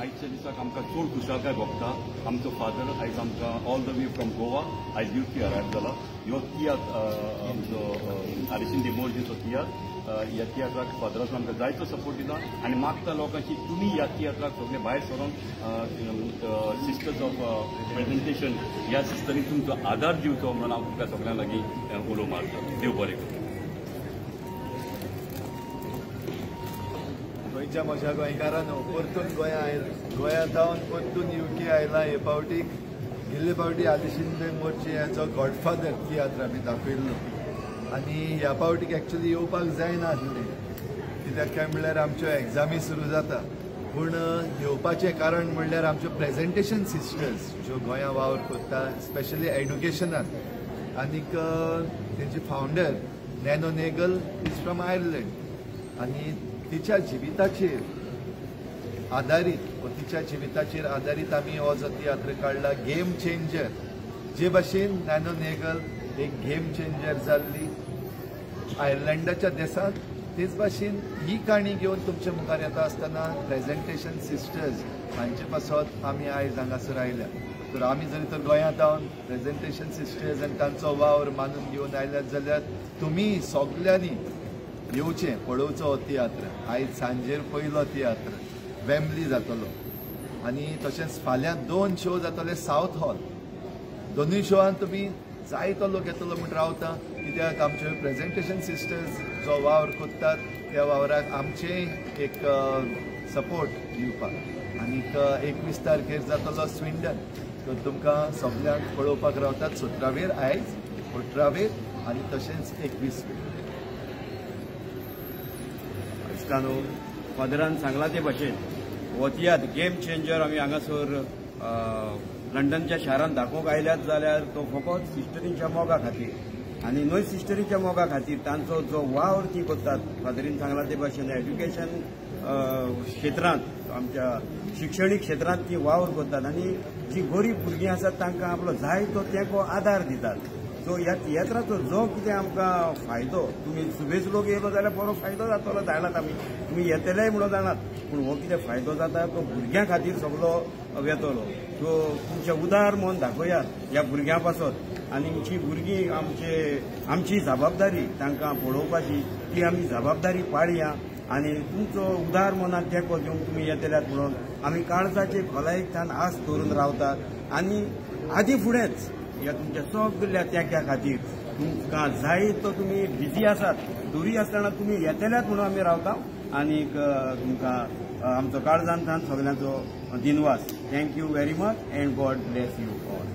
आयच्या दिसाक आमकां चड खुशालकाय भोगता. आमचो फादर आयज आमकां all the way from Goa आयज युके अरायव जाला. ह्यो तियात्र आमचो आलेशिंदे मोरजीचो तियात्र, ह्या तियात्राक फादराचो आमकां जायतो सपोर्ट दिला आनी मागता लोकांची तुमी ह्या तियात्राक सगळे भायर सरून सिस्टर्स ऑफ प्रेझेंटेशन ह्या सिस्टरीक तुमचो आदार दिवचो म्हणून हांव तुमकां सगळ्यां लागीं उलो मारता. देव बरें करूं. गोंयच्या म्हज्या गोंयकारांनो, परतून गोंया आयला, गोंया जावन परतून युके आयला. हे फावटीक गेल्ले फावटी आलेशिंदे मोर्ची हाचो गॉडफादर तियात्र आमी दाखयल्लो आनी ह्या फावटीक एक्चुअली येवपाक जायना आसलें, कित्याक काय म्हणल्यार आमच्यो एग्जामी सुरू जाता. पूण येवपाचें कारण म्हणल्यार आमच्यो प्रेजेंटेशन सिस्टर्स ज्यो गोंया वावर करता स्पेशली एड्युकेशनान, आनीक तेंची founder Nano Nagle is from Ireland आनी तिच्या जिविताचेर आदारीत व तिच्या जिविताचेर आदारीत आमी हो जो तियात्र काडला गेम चेंजर. जे भाशेन नॅनो नेगल एक गेम चेंजर जाल्ली आयर्लंडाच्या देसांत, तेच भाशेन ही काणी घेवन तुमच्या मुखार येता आसतना प्रेजेंटेशन सिस्टर्स हांचे पासत आमी आयज हांगासर आयल्या. तर आमी जरी तर गोंयांत जावन प्रेजेंटेशन सिस्टर्स आनी तांचो वावर मानून घेवन आयल्यात जाल्यार तुमी सगल्यांनी येवचें, पळोवचो हो तियात्र. आयज सांजेर पयलो तियात्र वेम्बली जातलो आनी तशेंच फाल्यां 2 शो जातले सावथ हॉल. दोनूय शोआन तुमी जायतो लोक येतलो म्हूण रावता, कित्याक आमचे प्रेजेंटेशन सिस्टर्स जो वावर करतात त्या वावराक आमचें एक सपोर्ट दिवपाक. आनीक 21 तारखेर जातलो स्विंडन, तर तुमकां सगल्यांक पळोवपाक रावतात 17वेर, आयज 18वेर आनी तशेंच 21वेर. इश्टानो, फादरान सांगला ते भाशेन हो तियात्र गेम चेंजर आमी हांगासर लंडनच्या शारांत दाखोवंक आयल्यात जाल्यार तो फकत सिस्टरींच्या मोगा खातीर आनी न्हय सिस्टरींच्या मोगा खातीर तांचो जो वावर ती करतात. फादरीन सांगला ते भाशेन एड्युकेशन क्षेत्रांत, आमच्या शिक्षणीक क्षेत्रांत ती वावर करतात आनी जी गरीब भुरगीं आसात तांकां आपलो जाय तो तेंको आदार दितात. सो ह्या तियात्राचो जो कितें आमकां फायदो, तुमी सुबेज लोक येयलो जाल्यार बरो फायदो जातलो जाणात आमी, तुमी येतलेय म्हणून जाणात, पूण हो कितें फायदो जाता तो भुरग्यां खातीर सगलो वेतलो. सो तुमचें उदार मन दाखयात ह्या भुरग्यां पासत आनी जी भुरगीं आमची जबाबदारी तांकां पळोवपाची ती आमी जबाबदारी पाळया आनी तुमचो उदार मनान तेंको दिवंक तुमी येतल्यात म्हणून आमी काळजाचे खोलायेक आस दवरून रावतात आनी आदी फुडेंच ह्या तुमच्या सगल्या तेंक्या खातीर तुमकां जाय तो तुमी बिजी आसात दुरी आसतना तुमी येतल्यात म्हणून आमी रावता आनीक तुमकां आमचो काळजांतल्यान सगल्यांचो दिनवास. Thank you very much and God bless you all.